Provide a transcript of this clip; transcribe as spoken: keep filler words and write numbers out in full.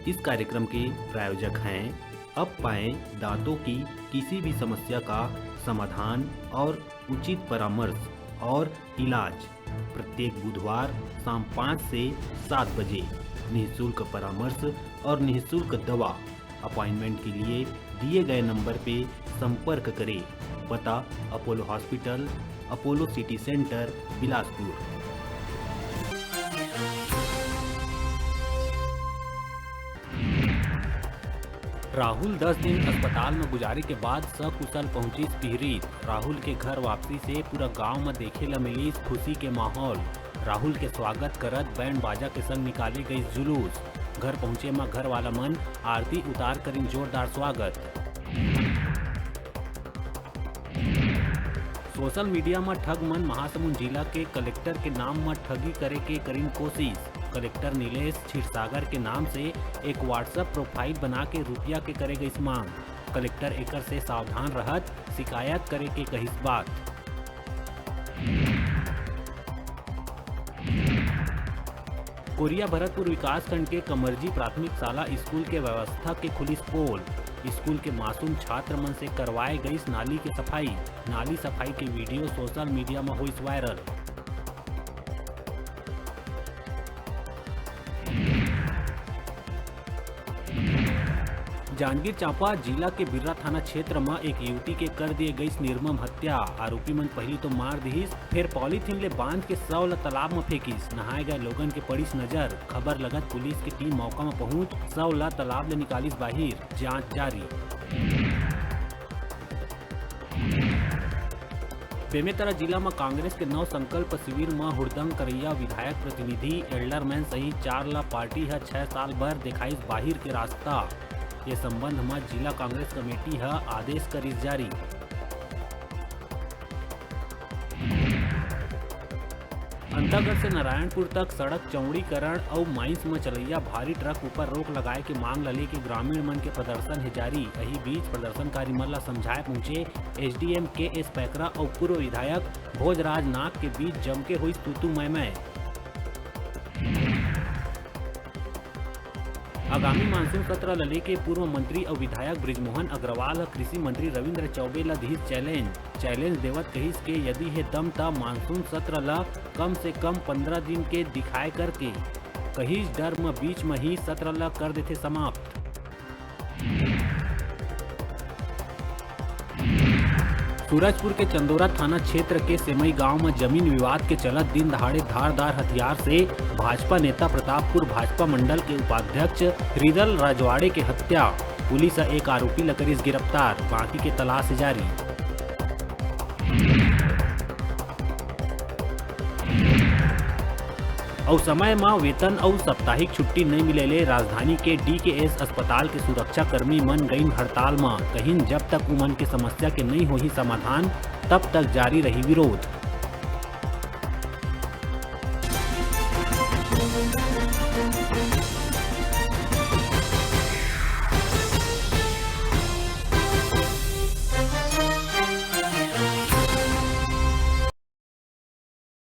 इस कार्यक्रम के प्रायोजक हैं अब पाएं दांतों की किसी भी समस्या का समाधान और उचित परामर्श और इलाज। प्रत्येक बुधवार शाम पाँच से सात बजे निःशुल्क परामर्श और निःशुल्क दवा। अपॉइंटमेंट के लिए दिए गए नंबर पे संपर्क करें। पता: Apollo hospital, Apollo city centre, Bilaspur. Rahul दस दिन अस्पताल म गुजारे के बाद सकुशल पहुंचिस पीहरीत। राहुल के घर वापसी से पूरा गांव म देखे ल मिलिस खुशी के माहौल। राहुल के स्वागत करत बैंड बाजा के संग निकाले गइस जुलूस। घर पहुंचे म घर वाला मन आरती उतार करिन जोरदार स्वागत। सोशल मीडिया म ठग मन महासमुंद जिला के कलेक्टर के नाम म ठगी करे के करिन कोशिश। कलेक्टर नीलेश क्षीरसागर के नाम से एक WhatsApp प्रोफाइल बना के रुपया के करे गइस मांग। कलेक्टर एकर से सावधान रहत शिकायत करे के कहिस बात। कोरिया भरतपुर विकासखंड के कमरजी प्राथमिक शाला स्कूल के व्यवस्था के खुलिस पोल। स्कूल के मासूम छात्र मन से करवाए गइस नाली के सफाई। नाली सफाई के वीडियो सोशल मीडिया म होइस वायरल। जांजगीर चांपा जिला के बिर्रा थाना क्षेत्र म एक युवती के कर दिए गइस निर्मम हत्या। आरोपी मन पहिली तो मार दिहिस, फेर पॉलीथीन ले बांध के शव ल तालाब म फेंकिस। नहाए गए लोगन के पड़िस नजर। खबर लगत पुलिस के टीम मौका म पहुंच शव ल तालाब ले निकालिस बाहिर। जांच जारी। बेमेतरा जिला म कांग्रेस के नव संकल्प शिविर म हुड़दंग करइया विधायक प्रतिनिधि एल्डरमैन सहित चार ला पार्टी ह छह साल बर देखाइस बाहिर के रास्ता। ये संबंध म जिला कांग्रेस कमेटी ह आदेश करिस जारी। अंतागढ़ से नारायणपुर तक सड़क चौड़ीकरण अउ माइंस म चलइया भारी ट्रक ऊपर रोक लगाए के मांग ल लेके ग्रामीण मन के प्रदर्शन हे जारी। अही बीच प्रदर्शनकारी मन ल समझाए पहुंचे एसडीएम के एस पैकरा अउ पूर्व विधायक भोजराज नाग के बीच जमके होइस तूतू मैं मैं। आगामी मानसून सत्र ल लेके पूर्व मंत्री अउ विधायक बृजमोहन अग्रवाल ह कृषि मंत्री रविंद्र चौबे ल दिहिस चैलेंज। चैलेंज देवत कहिस के यदि हे दम त मानसून सत्र ल कम से कम पंद्रह दिन के दिखाए करके कहिस, डर म बीच म ही सत्र ल कर देथे समाप्त। सूरजपुर के चंदोरा थाना क्षेत्र के सेमई गांव म जमीन विवाद के चलत दिन दहाड़े धारदार हथियार से भाजपा नेता प्रतापपुर भाजपा मंडल के उपाध्यक्ष रिदल राजवाड़े के हत्या। पुलिस ह एक आरोपी ल करिस गिरफ्तार, बाकी के तलाश जारी। अउ समय म वेतन अउ साप्ताहिक छुट्टी नइ मिले ले राजधानी के डीकेएस अस्पताल के सुरक्षाकर्मी मन गइन हड़ताल म। कहिन, जब तक उमन के समस्या के नइ होही समाधान, तब तक जारी रही विरोध।